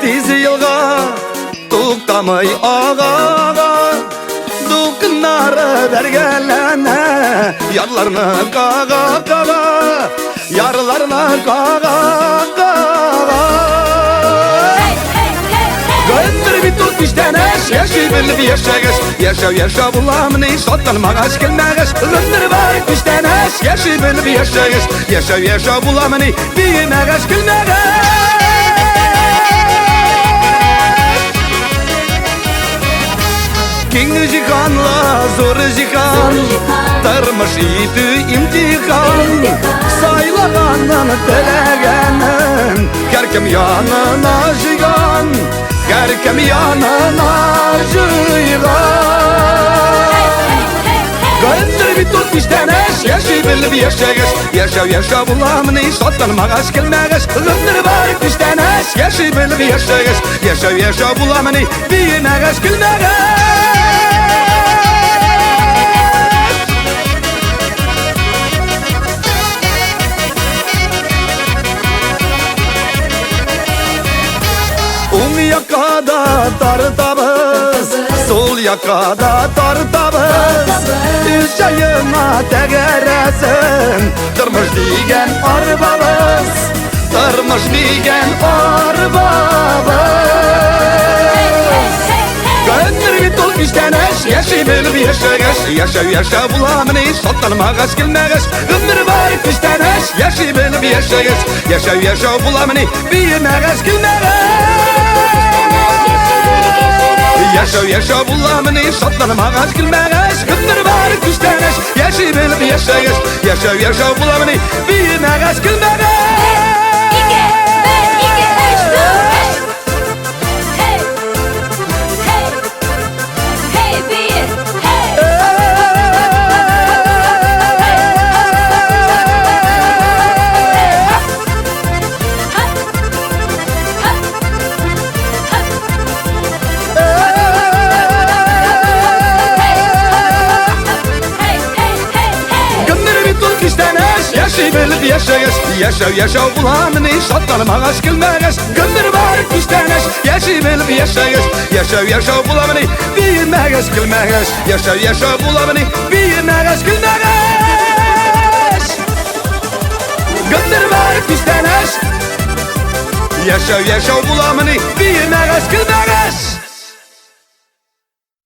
Тиз елга туктамый ага. Дулкыннары бәргәләнә, ярларны кага кага, ярларны кага кага. Гомер бит ул күчтәнәч, яши белеп яшәгәч, яшәү яшәү буламыни, шатланмагач, көлмәгәч. Гомер бар күчтәнәч, яши белеп яшәгәч, яшәү яшәү буламыни, биемәгәч, көлмәгәч. Киң җиһанлы, зур җиһан, тормыш итү имтихан. Сайлаганын, теләгәнен, һәркем янына җыйган, һәркем янына җыйган. Гомер бит ул күчтәнәч, яши белеп яшәгәч, яшәү яшәү буламыни, шатланмагач, көлмәгәч. Гомер бар күчтәнәч, яши белеп яшәгәч, яшәү яшәү буламыни, биемәгәч, көлмәгәч. Уң якка да тартабыз, сул якка да тартабыз. Үз җаена тәгәрәсен тормыш дигән арбабыз, тормыш дигән арбабыз. Гомер бит ул күчтәнәч, яши белеп яшәгәч, яшәү яшәү буламыни, шатланмагач, көлмәгәч. Гомер бар күчтәнәч, яши белеп яшәгәч, яшәү яшәү буламыни, биемәгәч, көлмәгәч. Яшәү яшәү буламыни, шатланмагач, көлмәгәч. Гомер бар күчтәнәч, яши белеп яшәгәч, яшәү яшәү буламыни, биемәгәч, көлмәгәч. 2, 1, 2, 3, 4, 5. Hey! Hey! Hey, бие! Hey! Hey, hey, hey, hey! Гомер бит ул күчтәнәч, яши белеп яшәгәч, яшәү яшәү буламыни, шатланмагач, көлмәгәч. Гомер бар күчтәнәч, яши белеп яшәгәч, яшәү яшәү буламыни, биемәгәч, көлмәгәч. Яшәү яшәү буламыни, биемәгәч, көлмәгәч. Гомер бар күчтәнәч, яшәү яшәү буламыни, биемәгәч, көлмәгәч.